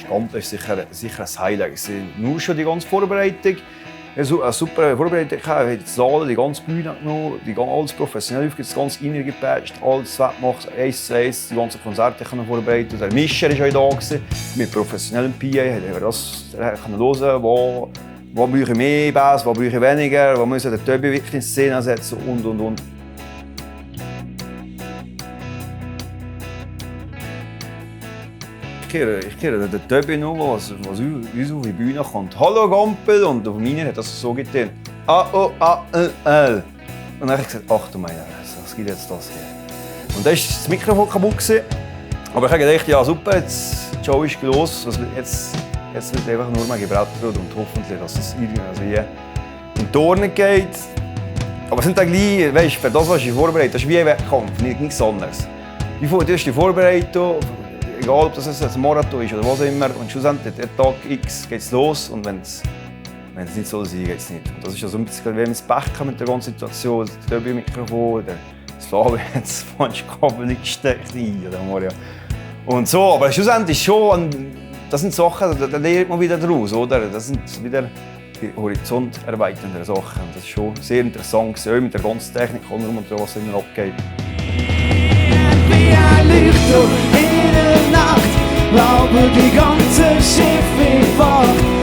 Gampel ist sicher ein Highlight. Nur schon die ganze Vorbereitung. Ich hatte eine super Vorbereitung. Ich habe die ganze Bühne genommen, alles professionell aufgebaut, das ganze Innere gepatcht, alles weggemacht, 1:1, die ganzen Konzerte vorbereitet. Der Mischer war auch da, mit professionellem PA, haben wir das hören, wo brauche ich mehr Bass, wo brauche ich weniger, wo müssen wir den Töbi wirklich in Szene setzen und. Ich kehre den Töbi noch, was uns auf die Bühne kommt. «Hallo Gampel!» Und auf meiner hat das so getan. «A-O-A-L-L!» Und dann habe ich gesagt, ach du meine Fresse, was gibt jetzt das hier? Und dann war das Mikrofon kaputt. Aber ich habe gedacht, ja super, jetzt die Show ist los. Also jetzt wird einfach nur mal gebrettert und hoffentlich, dass es irgendwie in die Turnen geht. Aber es sind dann gleich, weißt, für das, was ich vorbereitet habe, das ist wie ein Wettkampf, nichts anderes. Du hast die Vorbereitung, egal ob das ein Marathon ist oder was auch immer, und schlussendlich, der Tag X geht es los und wenn es nicht so sein soll, geht es nicht. Und das ist also ein bisschen, wenn man das Pech hat mit der ganzen Situation, das Töbi-Mikrofon, das Flavio hat das falsche Kabel nicht gesteckt, oder Mario. Und so, aber schlussendlich schon, das sind Sachen, da lernt man wieder daraus, oder? Das sind wieder die Horizont erweiternde Sachen. Und das ist schon sehr interessant, auch mit der ganzen Technik und was immer abgeht. Wie ein Licht in der Nacht, glaube die ganze Schiff in Fahrt.